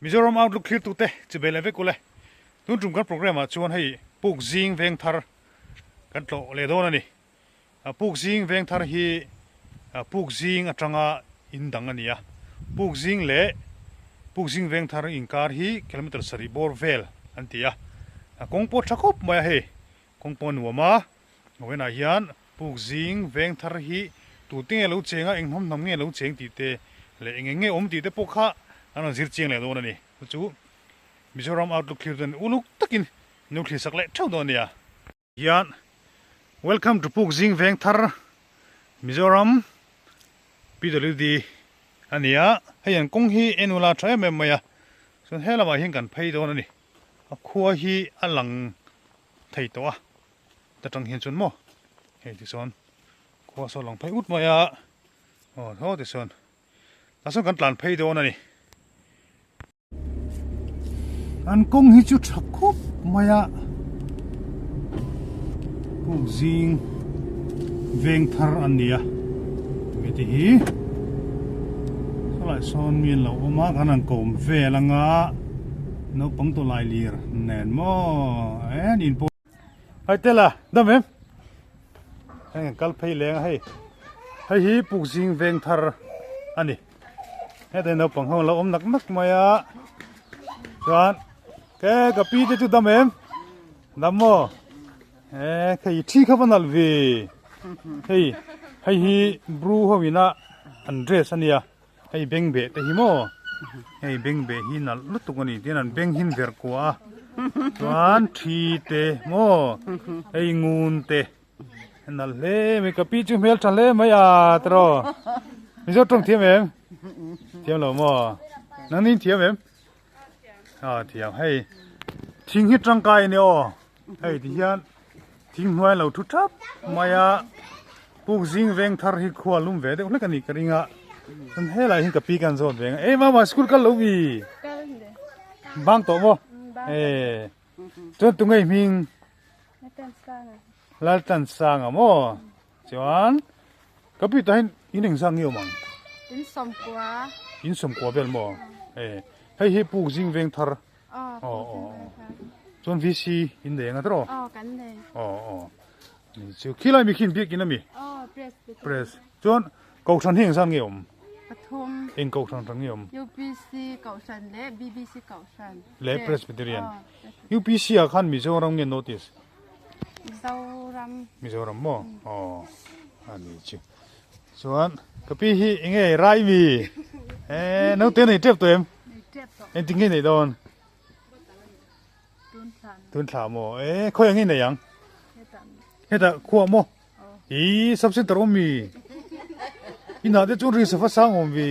Mizoram Outlook thlirtute chi ve leh vek ule. Tun tum kan programme ah chuan hei Puk Zing Veng Thar kan tlawh leh dawn a ni. Puk Zing Veng Thar hi Puk Zing atanga in dang a ni a. Puk Zing leh Puk Zing Veng Thar inkar hi kilometre sarih bawr vel an ti a. Kawng pawh tha khawp mai a hei. Kawng pawh a nuam a. Vawiinah hian Puk zing veng thar hi tute nge lo cheng a, eng hnam hnam nge lo cheng tih te leh eng eng nge awm tih te pawh kha an rawn zir chiang leh dawn a ni. Chu chu Mizoram Outlook thlir chuan uluk takin min lo thlir sak leh theuh dawn a nia. Hian Welcome to Puk zing veng thar Mizoram PWD a ni a, hei an kawng hi en ula tha em em mai a, chuan he lamah hian kan phei dawn a ni. A khua hi a lang thei tawh a. Ta tang hian chuan maw hei ti sawn khua saw lang phei ut mai a aw thaw ti sawn tah sawn kan tlan phei dawn a ni. An kawng hi chu tha khawp mai a puk zing veng thar an ni a heti hi khawlai sawn mi an lo awm a kan han kawm vel anga naupang tawlai lir nen maw en in pawh. Hai tel a dam em heng an kal phei leng a hei hei hi pukzing veng thar a ni heta naupang ho lo awm nak nak mai a chuan ke ka pi te chu dam em dam maw e khei thi kha va nalh ve hei hei hi bru ho ina an dress a nia. Hei beng beh te hi maw hei beng beh hi nalh lutuk a ni tin an beng hin ver kuah a chuan thi te maw hei ngun te nalh hle mai ka pi chu hmel tha hle mai a tiraw mizo tawng thiam em thiam lo maw nang nin thiam em a thiam hei thing hi tangkai a ni aw hei ti hian thing hnuai lo thu thap mai a puk zing veng thar hi khua lum ve deuh hlek a ni ka ring a chuan helai hian ka pi kan zawt ve ang e mama school kal lo mi bang tawh maw e chuan tunge hming Laltansanga maw chuan ka pi tah hian in engzah nge awm ang in sawmkua in sawmkua vel maw e hei hi puk zing veng thar aw aw chuan VC in nei anga tawh aw kan nei aw aw ni chu khilai mi khin biak in ami aw press press chuan kohhran hi engzah nge awm pathum eng kohhran hran nge awm UPC kohhran leh BBC kohhran leh Presbyterian UPC ah khan Mizoram nge notice Mizoram Mizoram maw aw a ni chu chuan ka pi hi enge rai mi e naute nei tep tawh em Engtin nge nei dawn? Tun thla maw? E khawi ang nge nei ang? Hetah khuah maw? I sub center awm mi? Inah te chuan ri safa sang awm ve.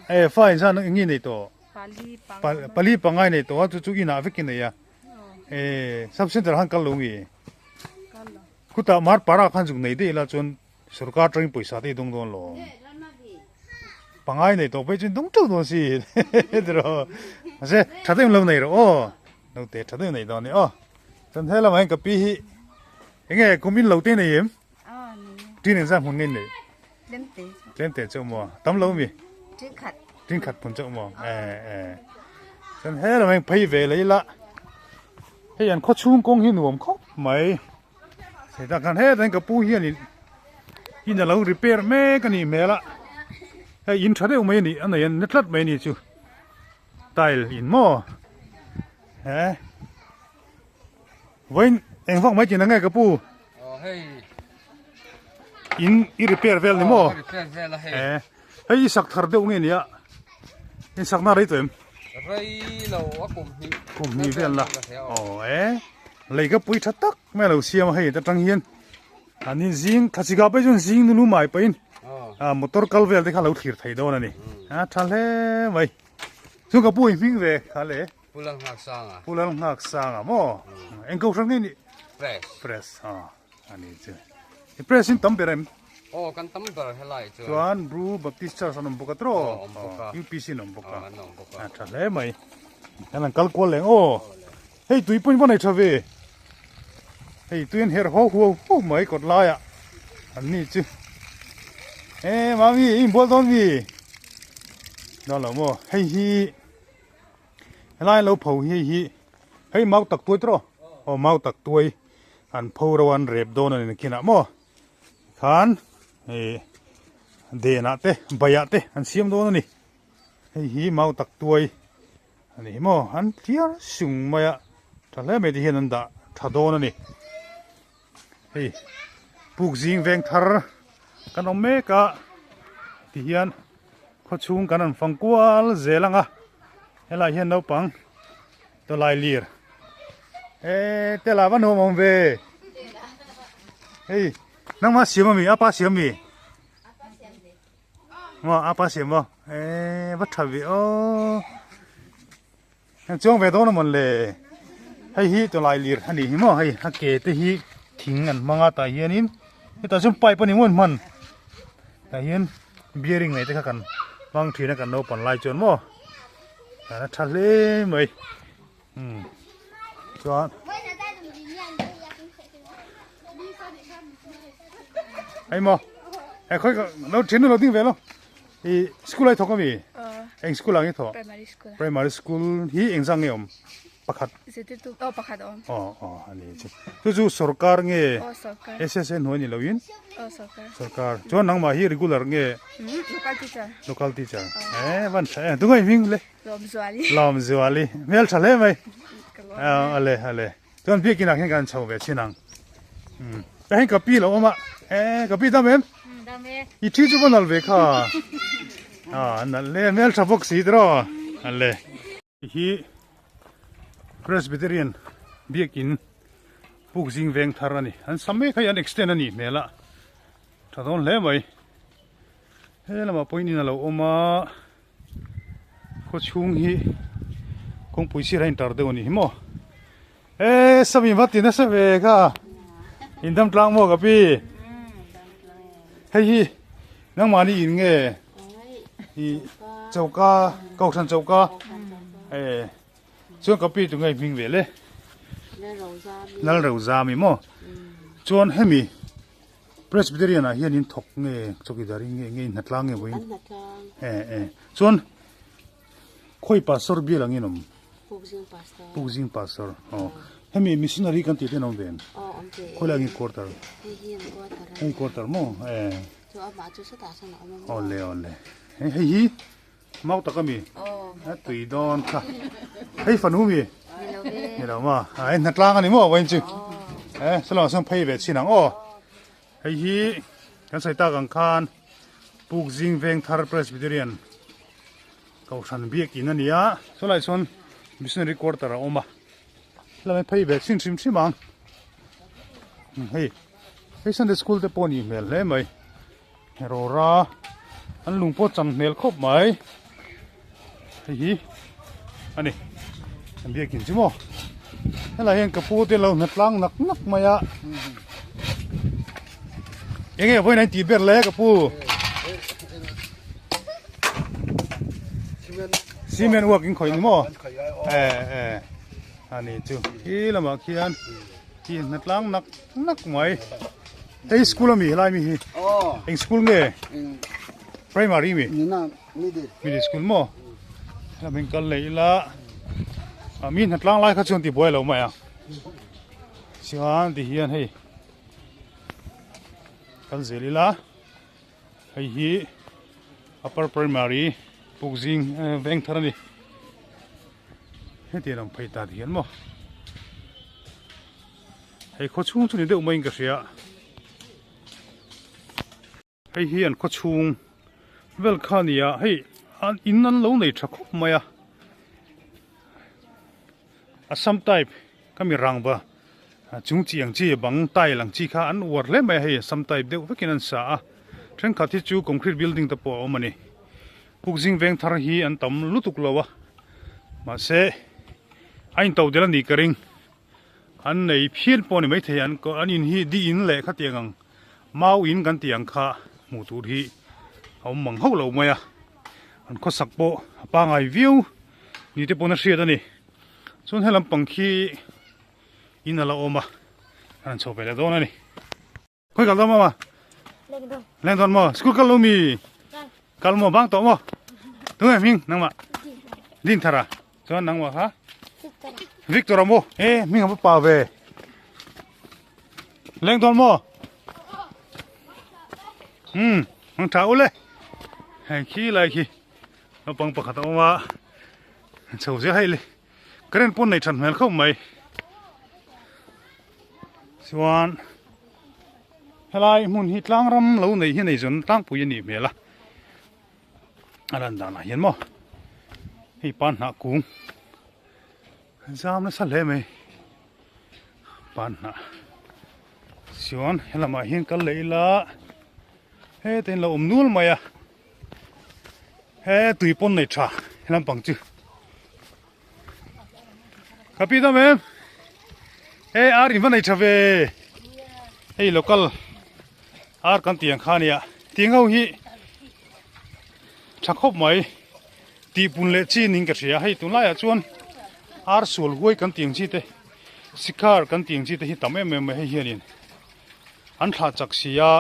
E fa in zan eng nge nei tawh? Pali pangai nei tawh a chu chu inah vek i nei a. E sub center han kal lo nge? Khutah mar para khan zuk nei daih ila chuan Sorkar atangin pawisa te i dawng dawn lo. Pangai nei tawh pawh chuan dawng teuh dawn si. Tiraw. Mahse tha deuhin lo nei rawh aw. Naute tha deuhin nei dawn a ni aw. Chuan he lamah hian ka pi hi enge kum in lo te nei em? Tin engzat hmun nge in neih? Tlem te chauh maw? Tam lo mi? Tin khat. Tin khat hmun chauh maw? E e. Chuan he lamah hian phei ve leh ila. Hei an khawchhung kawng hi nuam khawp mai. Hetah khan hetah ka pu hianin in alo repair mek a nih hmel a hei in tha deuh mai a nih a nei a na tlat mai a ni chu tile in maw he vawiin eng vak mai tih na nge ka pu in i repair vel ni maw he hei i sak thar deuh nge nia in sak na rei tawh em rei lo a kum hnih kum hnih vel la aw e lei ka pui tha tak mai a lo siam a hei atang hian an in zing thachika pawh chuan zing nulu mai pawhin a motor kal vel te kha lo thlir thei dawn a ni a tha hle mai chu ka pu i hming ve kha le Pulal nghak sanga Pulal nghak sanga maw eng kohhran nge ni press press a ani chu i press in tam ber em Aw kan tam ber helai chuan. Chuan Bru Baptist Church an awm bawk a tiraw? Aw awm bawk a. UPC an awm bawk a. Aw an awm bawk a. A tha hle mai. Kan han kal kual leng aw. Hei tui pawhin va nei tha ve. Hei tui an herh haw huau huau mai kawt laiah an ni chu. E mami i inbual dawn mi? Dawn lo maw hei hi helai lo pho hi hei hi hei mau tak tuai tawh aw mau tak tuai an pho ro an rep dawn a ni nakinah maw khan ih denah te baiah te an siam dawn a ni hei hi mau tak tuai a ni maw an tliar sung mai a tha hle mai te hian an dah tha dawn a ni hei puk zing veng thar kan awm mek a tihian khawchhung kan rawn fang kual zel ang a helaiah hian naupang tawlai lir eee te lah va nuam awm ve hei nangmah siam ami apa siam ami maw apa siam maw eee va tha ve aw. Heng chuang ve dawn a mawn le. Hei hi tawlai lir a nih hi maw hei a ke te hi thing an hmang a tah hianin hetah chuan pipe a ni maw an hman tah hian bearing nei te kha kan hmang thin a kan naupang lai chuan maw a tha hle mai umm chuan hei maw hei khawi ka lo then lo ding ve lo. I school ai thawk ami? Eng school ah nge thawh? Primary school. Primary school hi eng zang nge awm? Pakhat. Zirtirtu oh pakhat awm. Oh oh ani chu. Chu chu sarkar nge? Oh sarkar. SSA hnuai ni lo in? Oh sarkar. Sarkar. Chuan nangmah hi regular nge? Local teacher. Local teacher. Eh van tha em. Tungai hming le? Lawmzuali. Lawmzuali. Hmel tha hle mai. Ale ale. Chuan biakin ah khian kan chho ve chin ang. Umm ta hian ka pi lo awm a. Eh ka pi dam em? Dam e. I thi chu va nalh ve kha. Ah nalh le hmel tha bawk si tiraw. Ale. Hi Presbyterian biakin puk zing veng thar a ni. An sam mek hei an extend a nih hmel a. Tha dawn hle mai. He lamah pawhin in a lo awm a. Khawchhung hi kawngpui sir a intar deuh a ni hi maw e sami va ti nasa ve kha in dam tlang maw ka pi hei hi nangmahni in nge i choka kohhran choka e chuan ka pi tu nge hming ve le Lalrozami maw chuan hemi Presbyterian ah hian in thawk nge chawkidar in nge nge in hnatlang nge vawiin eh eh chuan khawi pastor bial ang in awm Pukzing pastor aw hemi missionary kan tih te an awm ve em khawi lai ang in quarter hei quarter maw eh awle awle hei hi Mau tak ami a tui dawn kha hei fanu mi ni lo ma a hei hnatlang ani maw vawiin chu e saw sawn phei ve chin ang aw hei hi kan sawi tak ang khan puk zing veng thar presbyterian kohhran biakin ani a sawlai sawn missionary quarter a awm a helai phei ve chin hrim hrim ang hei hei sunday school te pawh a nih hmel hle mai. Rawra an lung pawh chang hmel khawp mai hei hi a ni an biakin chu maw helai hian ka pu te lo hna tlang nak nak mai a enge vawiin an tih ber le ka pu cement work in khawih ni maw eh eh a ni chu khi lamah khian khi hna tlang nak nak mai. Hei school ami helai mi hi eng school nge primary mi middle school maw hela min kal leh ila ah mi hnatlang lai kha chuan ti buai lo mai a chuan ti hian hei kal zel ila hei hi upper primary pukzing veng thar ani hetiang lam phei ta ti hian maw. Hei khaw chhung chu ni deuh maiin ka hria hei hi an khaw chhung vel kha a ni a hei an in an lo nei tha khawp mai a Assam type ka mi rang va chung chi ang chi bang tile ang chi kha an uar hle mai a hei Assam type deuh vekin an sa a thenkhat hi chu concrete building te pawh a awm a ni Pukzing veng thar hi an tam lutuk lo a mahse a intodelh a nih ka ring. An nei phian pawh a ni maithei an an in hi di in leh khatiang ang mau in kan tih ang kha hmuh tur hi a awm mang hauh lo mai a an khawsak pawh a pangai viau ni te pawn a hriat a ni chuan helam pang khi in a la awm a an han chho ve leh dawn a ni. Khawi kal dawn maw? Leng dawn. Leng dawn maw? School kal lo mi? Kal. Kal maw? Bang tawh maw? Tunge hming nangmah? Dinthara. Chuan nangmah kha? Victor a maw? E hming a va pa ve. Leng dawn maw? Hmm, ang tha ule. Hei khi lai khi. Naupang pakhat a awm a. Chho zel hei le. Current pawn nei that hmel khawp mai. Chuan helai hmun hi tlang ram lo nei hi nei zawn tlangpui a nih hmel a. A lan danah hian maw hei pan hnah kung zam nasa hle mai pan hnah chuan helamah hian kal leh ila heta in lo awm nual mai a he tui pawn nei tha helam pang chu ka pi dam em he ar in va nei tha ve hei local ar kan tiang kha nia tiang ho hi tha khawp mai tih pun leh chi ning ka hria hei tunlaiah chuan ar sual huai kan tiang chi te sikhar kan tiang chi te hi tam em em mai hei hianin an thlah chak si a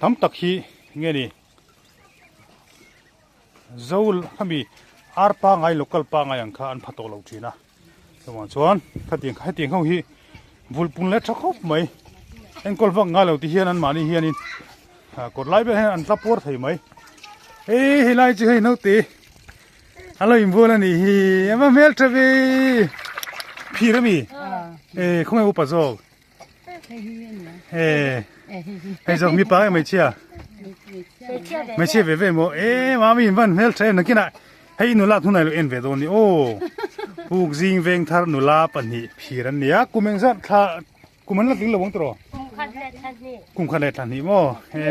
tam tak hi nge ni Zo khami ar pangai local pangai ang kha an pha tawh lo thin a chuvang chuan khatiang hetiang ho hi vulpun leh tha khawp mai enkawl vak ngai lo ti hian an mahni hianin kawt lai vel hian an tla puar thei mai hei helai chu hei naute a lo inbual a nih hi a va hmel tha ve phir a mi e khawnge upa zawk hei zawk mipa nge hmeichhia hmeichhia ve ve maw e mami in van hmel tha em nakinah hei nula hnunah ilo en ve dawn ni aw puk zing veng thar nula pahnih phir an nia kum eng zat thla kum an la tling lo ang tawh kum khat leh thla hnih maw e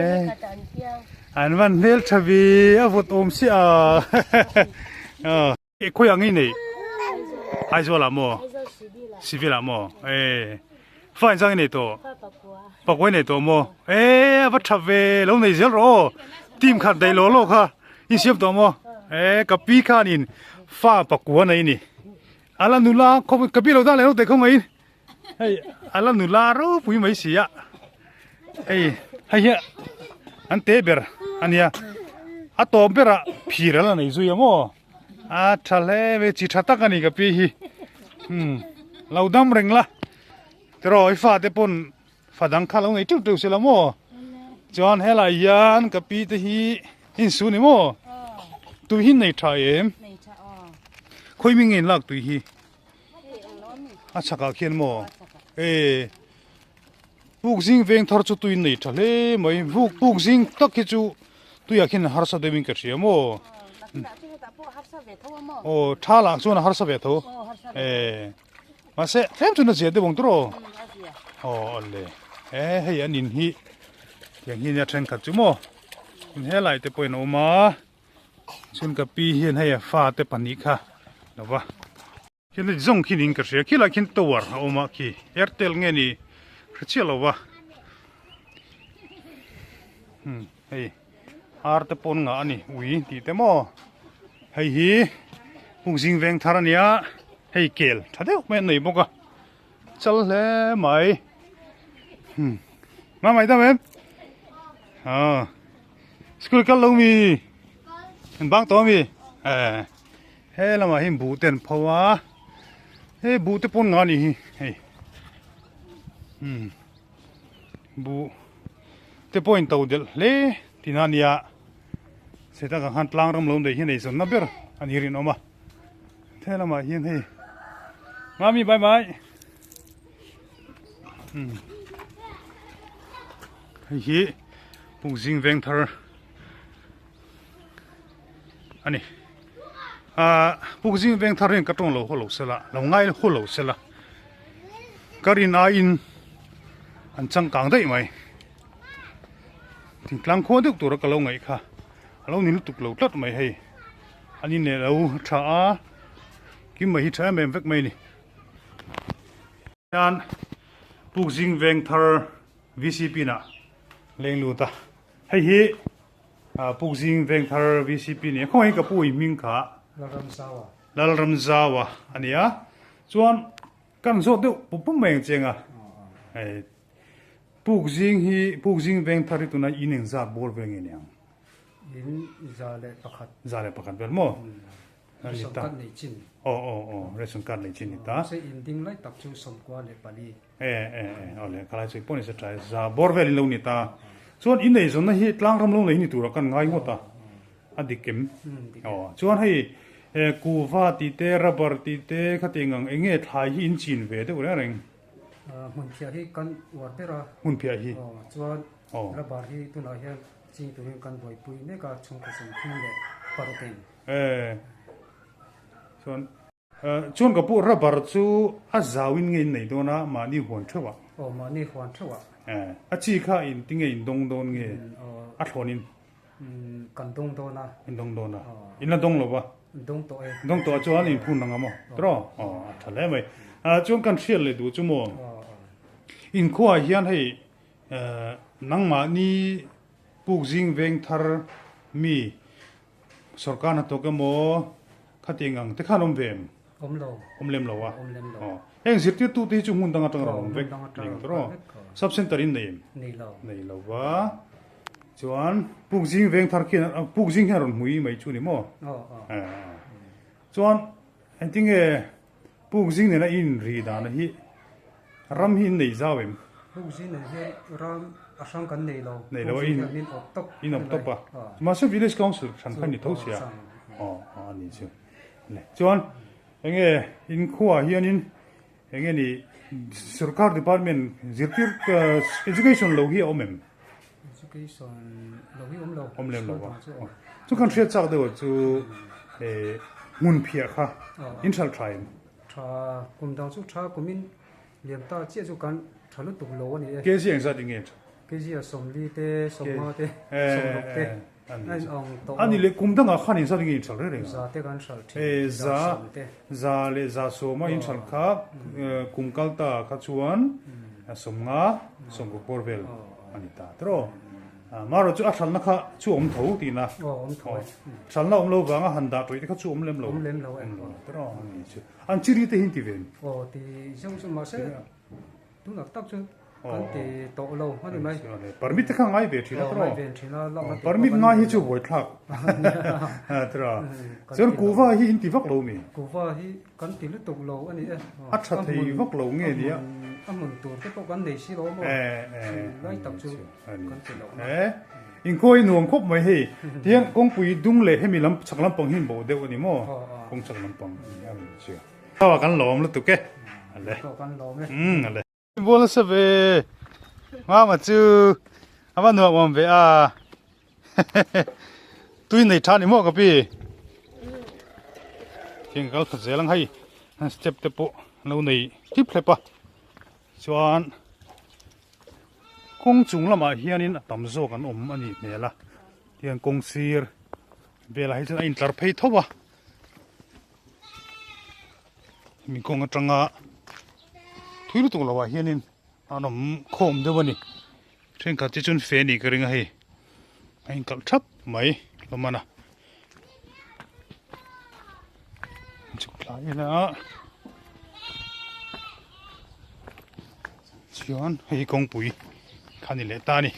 an van hmel tha ve a vawt awm sia E khawi ang i nei? Aizawl ah maw? Civil ah maw? E fa inzang i nei tawh? Pakua i nei tawh maw? E a va tha ve lo nei zel rawh aw team khat daih law law kha i siam tawh maw? E ka pi khanin fa pakua nei ni a la nula khawp ka pi lo dah leh lo teh khaw ngaiin hei a la nula ropui mai si a hei hei hi an te ber a nia a tawp berah phir a la nei zui ang aw. A tha hle mai chi tha tak a ni ka pi hi umm lo dam reng la tiraw i fate pawn fa dang kha lo nei teuh teuh se la maw chuan helai hian ka pi te hi insu ni maw tui hi nei tha em khawi mi nge in lak tui hi a chhakah khian maw e puk zing veng thar chu tui nei tha hle mai vuk puk zing tak hi chu tuiah khian harsa deuh in ka hria maw aw tha lah chuan a harsa ve tho e mahse tlem chuan a zia deuh ang tur aw aw awle he hei an in hi tiang hi nia thenkhat chu maw in helai te pawhin a awm a chuan ka pi hian hei a fate pahnih kha lo va. Khi ni zawng khi niin ka hria khilai khian tower a awm a khi airtel nge ni hre chiah lo va hmm hei ar te pawn ngah a ni ui tih te maw hei hi pukzing veng thar a nia hei kel tha deuh mai an nei bawk a chal hle mai hmm mamai dam em ah school kal lo mi an bang tawh ami eh. He lamah hian buh te an pho a he buh te pawn nga a nih hi hei umm buh te pawh in to delh hle tihna a nia seta kang khan tlang ram lo neih hian eizawnna ber a ni rinawm a he lamah hian hei mami bye bye umm hei hi pukzing veng thar. a ni ah puk zing veng thar hian ka tawng lo haw lo sela lo ngai haw lo sela ka rin aiin an changkang daih mai thingtlang khua deuh tura ka lo ngaih kha a lo ni lutuk lo tlat mai hei an in leh lo tha a kim mai hi tha em em vek mai a ni. Hian puk zing veng thar V_C_P nah leng lut a hei hi. Pukzing Vengthar VCP nia khawngaih ka pu i hming kha Lalramzaua Lalramzaua a ni a chuan kan zawt deuh pum pum mai ang cheng a hei Pukzing hi Pukzing Vengthar hi tuna in engzat bawr ve nge ni ang? In 101. 101 vel maw? Ration card nei chin. Aw aw aw ration card nei chin ni ta. Mahse in ding lai tak chu 94. E e e aw le khalai chu pawh ni se tha e za bawr vel in lo ni ta. Chuan in nei zawnna hi tlangram lo nei ni turah kan ngai ngawt a, a dik em? Aw chuan hei kuva tih te rubber tih te khatiang ang eng nge thlai hi in chin ve deuh reng reng? Hmunphiah hi kan uar ber a. Hmunphiah hi? Aw chuan rubber hi tunah hian ching turin kan buaipui mek a chhungkaw 36 in. E chuan chuan ka pu rubber chu a zau in nge in nei dawn a mahni huan theuh ah. Aw mahni huan theuh ah. E a chi kha in ti nge in dawng dawn nge a thlawn in. Kan dawng dawn a. In dawng dawn a. In la dawng lo va. Dawng tawh e. Dawng tawh ah chuan in phun ang a maw tiraw aw a tha hle mai. Chuan kan hriat leh duh chu maw in khuaah hian hei nangmahni puk zing veng thar mi Sorkar hnathawk emaw khatiang ang te khan awm ve em? Awm lo. Awm lem lo a? Awm lem lo. Aw. Heng zirtirtu te hi chu hmun dang atang rawn awm vek. Hmun dang atang Nei rawn tawh. vek. Sub center in nei em? Nei lo. Nei lo va. Chuan Pukzing veng thar khian Pukzing hian rawn hmui mai chu ni maw? Aw aw. Chuan engtinge Pukzing nena i inri dana hi ram hi in nei zau em? Pukzing nen hian ram a hrang kan nei lo. Nei lo a in Pukzing hian min awp tawp. In awp tawp a. Mahse village council hran kha ni tho sia. Aw aw a ni chu. Le chuan enge in khuaah hianin enge ni sorkar department zirtir education lo hi a awm em? Education lo hi awm lo. Awm lem lo a. Chu kan hriat chak deuh chu hmun phiah kha in hralh tha em? Tha kum dang chu tha kum in liam ta chiah chu kan tha lutuk lo a ni e. Kg engzat in nge tha? Kg a 40 te, 50 te, 60 te a in ang tawh. A ni leh kum dangah khan engzat in nge in hralh reng reng a? Za te kan hralh thin. Za za leh za sawma in hralh kha kum kal ta kha chuan 50 60 bawr vel. A ni ta tiraw. Marawh chu a hralhna kha chu awm tho tihna. Aw awm tho e. Hralhna awm lo vanga han dah tawih te kha chu awm lem lo. Awm lem lo e. Awm lo tiraw a ni chu. An chiri te hi an ti ve em? Aw ti zeuh zeuh mahse tunah tak chu kan ti tawh lo a ni mai. Permit te kha ngai ve thin a tiraw. Aw ngai ve thin a lak na tih Permit ngai hi chu buaithlak tiraw. Chuan kuhva hi in ti vak lo mi? Kuhva hi Kan ti lutuk lo a ni e. A tha thei vak lo nge nia. A hmun tur te pawh kan nei si lo maw? Lai tak chu kan ti lo na. Inkhawh i nuam khawp mai hei. Tihian kawngpui dung leh hemi lam chhak lampang hi in bo deuh a ni maw? Kawng chhak lampang a ni chiah. Aw kan lawm lutuk e. Ale. Kan lawm e. Ale. Bual nasa ve mama chu a va nuam awm ve a tui nei tha ni maw ka pi thing kal khat zel ang hei step te pawh lo nei tip hlep a chuan kawng chung lamah hianin a tam zawk an awm a nih hmel a tihian kawng sir velah hi chuan a intlar phei tho a. Hemi kawng atanga thui lutuk lo ah hianin an awm khawm deuh a ni thenkhat te chuan fe anih ka ring a hei a inkalh thap mai hlawm a na chhuk thlai ila chuan hei kawngpui kha ni leh ta a ni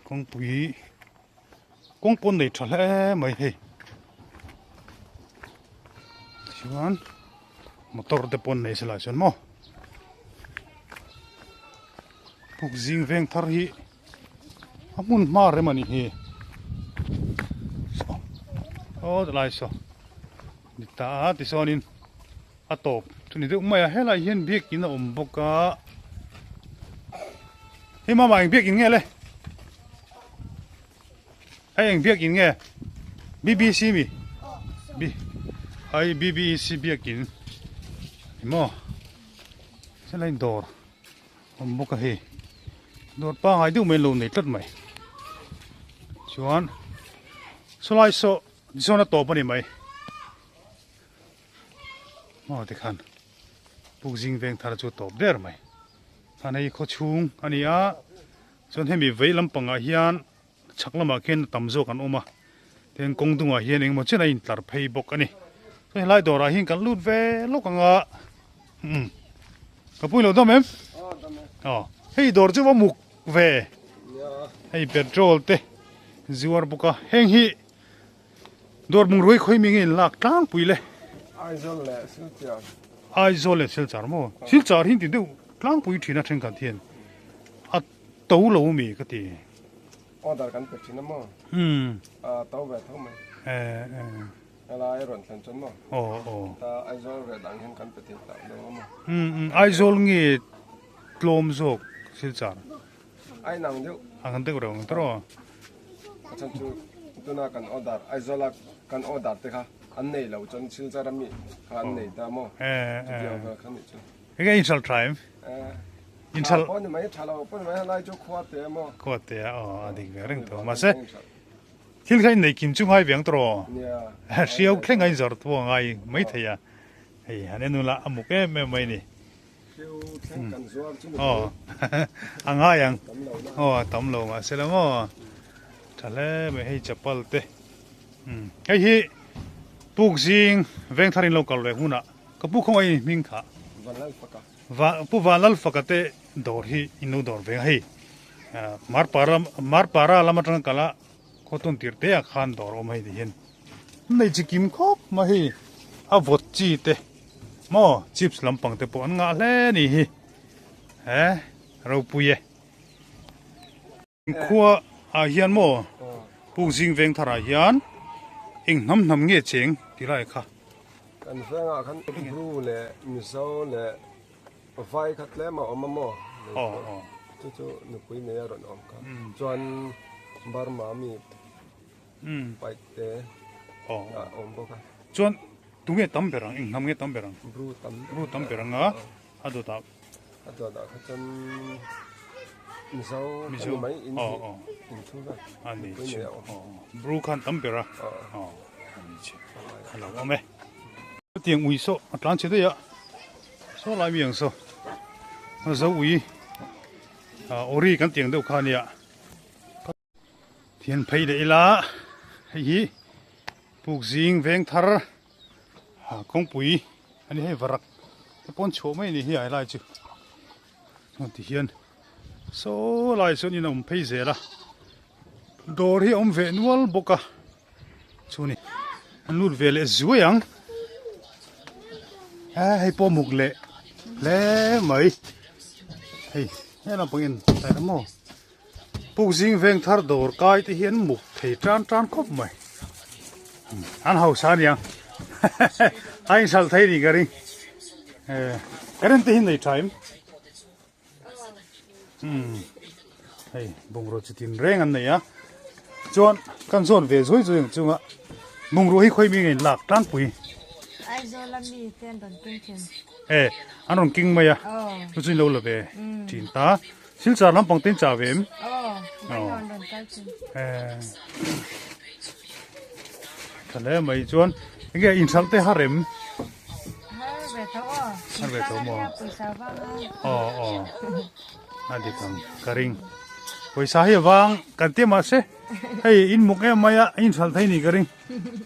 kawngpui. Kawng pawn nei tha hle mai hei chuan motor te pawn nei se lai chuan maw puk zing veng thar hi a hmun hma rem a ni hi saw aw tilai saw ni ta a tichuanin a tawp chu ni deuh mai a helai hian biakin a awm bawk a hei mama eng biakin nge le. Hei eng biakin nge BBC mi B hei BBC biakin ni maw helai dawr awm bawk a hei dawr pangai deuh mai an lo nei tlat mai chuan sawlai saw tisawn a tawp a ni mai maw tikhan pukzing veng thar chu a tawp der mai khan hei khawchhung a ni a. Chuan hemi vei lampangah hian chhak lamah khian tam zawk an awm a, tin kawng dungah hian engemaw chen a intlar phei bawk a ni. Chuan helai dawrah hian kan lut ve lawk ang a, umm ka pui lo dam em? Aw hei dawr chu va muk ve, hei petrol te. Zuar bawk a, heng hi dawr bungrua hi khawi mi nge in lak tlangpui le? Aizawl leh Silchar. Aizawl leh Silchar maw? Silchar hi in ti deuh tlangpui thin a thenkhat hian a to lo mi ka ti. Order kan pe thin a maw? Umm. A to ve tho mai. Eh eh. Helai rawn thlen chuan maw? Aw aw. Ta Aizawl reh dang hian kan pe thei tak lo a maw? Umm umm Aizawl nge tlawm zawk Silchar? A inang deuh. A ang deuh reuh ang tawh. A chhan chu tuna kan order Aizawla kan order te kha an nei lo chuan Silchar ami kha an nei ta maw? Chutiang vel kha nih chu. Enge in hralh tha em? In hralh. Tha pawh ni mai, tha lo pawh ni mai, helai chu khua te maw? Khua te a, aw a dik ve reng tawh. Mahse thil kha in nei kim chu ngai ve ang tawh. Hriau thleng a in zawrh pawh a ngai mai thei a. Hei han en ula a muk em em mai ni. Aw a ngai ang aw a tam lo mahse la maw tha hle mai hei chapal te hei hi puk zing veng thar in lo kal leh hunah ka pu khawngaih in hming kha pu Vanlalfaka te dawr hi in lo dawr ve a hei marpara marpara lam atanga kal a khawtun tir te ah khan dawr awm hei ti hian nei chi kim khawp mai hei a vawt chi te. Maw chips lampang te pawh an ngah hle ni hi he ropui e. Khua ah hian maw puk zing veng thar ah hian eng hnam hnam nge cheng ti lai kha. Kan veng ah khan Bru leh Mizo leh Vai kha tlem a awm a maw chu chu nupui nei a rawn awm kha chuan Burma mi Bike te a awm bawk a. Chuan tunge tam ber ang? Eng hnam nge tam ber ang? Bru tam ber. Bru tam ber ang a, a dawtah. A dawtah kha chuan Mizo kan ni mai in hi in thu vel. A ni chu. Bru khan tam ber a. A ni chu. A lo awm e. Tiang ui saw a tlan chhe daih a. Saw lai mi ang saw. Zo ui ori kan tiang deuh kha a nia. Thian phei leh ila hei hi puk zing veng thar kawngpui a ni hei varak te pawn chhuah mai a ni hi a helai chu chuan ti hian saw lai chuan in a awm phei zel a dawr hi a awm ve nual bawk a chuni an lut ve leh zuai ang e hei pawh muk leh hle mai hei he lampang in tlai ram maw. Puk zing veng thar dawr kai te hi an muk thei tan tan khawp mai an hausa aniang a inhralh thei ni ka ring current te hi nei tha em hei bungraw chi tin reng an nei a chuan kan zawn ve zui zui ang chunga bungraw hi khawi mi nge in lak tlangpui Aizawl a mi te an rawn king thin e an rawn king mai a chu chu in lo la ve thin ta. Silchar lampang te in chah ve em? Aw, Bailawn rawn kal thin. Eh. Tha hle mai chuan enge inhralh te har em? Har ve tho aw. Har ve tho maw? Pawisa vang a. Aw aw. A dik ang ka ring. Pawisa hi avang kan tia mahse hei in muk em mai a inhralh thei ni ka ring.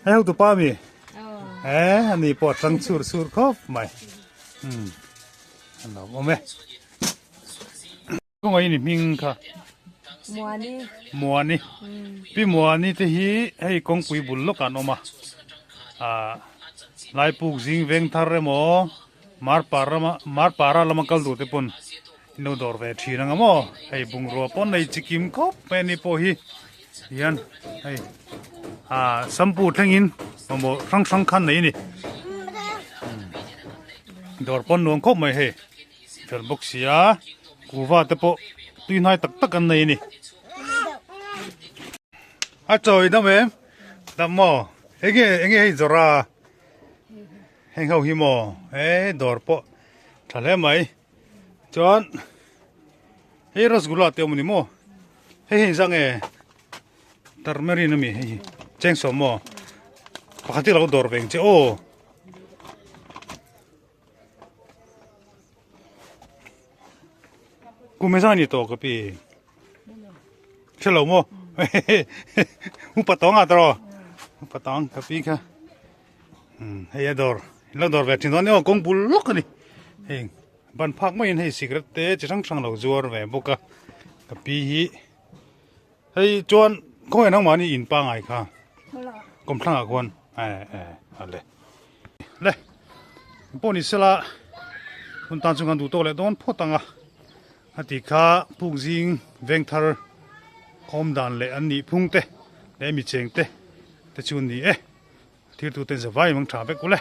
Hei hotu pa mi? Aw. Eh ani pawh a tang chur chur khawp mai. Um. An lo awm e. Kawngah in i hming kha. Muani. Muani. Pi Muani te hi hei kawngpui bul lawkah an awm a. Ah Laipuk zing veng thar emaw Marpar rama Marpara lama kal duh te pawn in lo dawr ve thin anga maw. Hei bungrua pawn nei chikim khawp mai ani pawh hi hian hei ah shampoo thlengin mamawh hrang hrang khan nei a ni. Dawr pawn nuam khawp mai hei. Fel bawk sia kuhva te pawh tui hnai tak tak an nei a ni. A chawi dam em? Dam maw? Enge enge hei zawrh a? Heng ho hi maw? E dawr pawh tha hle mai. Chuan hei rasgula te awm a ni maw? Hei hei zang e turmeric a mi hei hi chengsawm maw? Pakhat hi a lo dawr ve ang che aw. Kum hezai ni tawh ka pi hre lo maw upa tawng ah tawh upa tawng ka pi kha hei a dawr in lo dawr ve thin dawn ni aw kawng bul lawk a ni hei ban phak maiin hei cigarette te chi hrang hrang lo zuar ve bawk a ka pi hi hei chuan. Khawnge nangmahni in pangai kha? Kawmthlangah khuan e e a le. Le pawh ni sela hun tan chu kan duh tawk leh dawn phawt ang a. A ti kha puk zing veng thar awm dan leh an nih phung te leh mi cheng te te chu an ni e. Thirtu ten zavai mang tha vek ule.